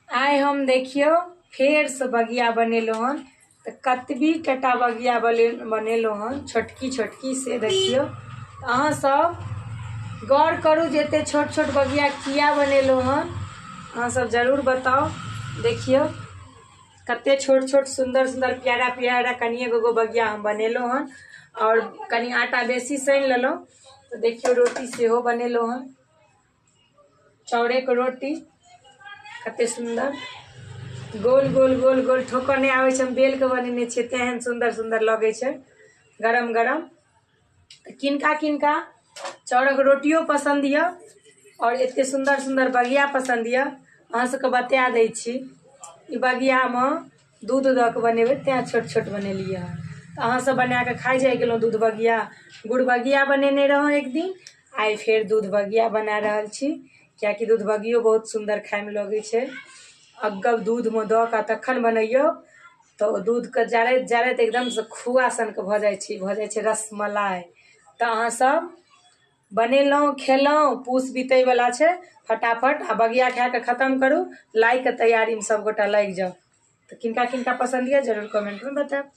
आइ हम देखियौ फेरसँ बगिया बनेलहुँ हन। तऽ कतबी टटा बगिया बनेलहुँ हन, छोटकी छोटकी, से देखियौ। अहाँ सब गौर करू जे एते छोट छोट बगिया किया बनेलहुँ हन, अहाँ सब जरूर बताउ। देखियौ कते छोट छोट सुन्दर सुन्दर प्यारा प्यारा कनिए गो बगिया हम बनेलहुँ हन। आओर कनि आटा बेसी सानि लेलहुँ। तऽ देखियौ रोटी सेहो बनेलहुँ हन, चाउरेके रोटी, कते सुन्दर गोल गोल गोल गोल, ठोकऽ नहि आबै छै, हम बेलके बनेने छियै, तेहन सुन्दर सुन्दर लगै छै गरम गरम। तऽ किनका किनका चाउरक रोटियो पसन्द यऽ आओर एते सुन्दर सुन्दर बगिया पसन्द यऽ, अहाँ सबके बता दै छी। ई बगियामे दूध दऽ कऽ बनेबै तैँ छोट छोट बनेलियै हँ। तऽ अहाँ सब बना कऽ खाइ जाइ गेलहुँ दूध बगिया। गुड़ बगिया बनेने रहौँ एक दिन, आइ फेर दूध बगिया बना रहल छी, कियाकि दूध बगियो बहुत सुन्दर खाइमे लगै छै। अगब दूधमे दऽ कऽ तखन बनैयौ तऽ ओ दूधके जारैत जारैत एकदमसँ खोआ सनके भऽ जाइ छै, भऽ जाइ छै रसमलाई। तऽ अहाँ सब बनेलहुँ खेलहुँ, पूस बीतैवला छै, फटाफट आ बगिया खाए कऽ खतम करू, लाइके तैयारीमे सबगोटा लागि जाउ। तऽ किनका किनका पसन्द यऽ जरूर कमेंटमे बतायब।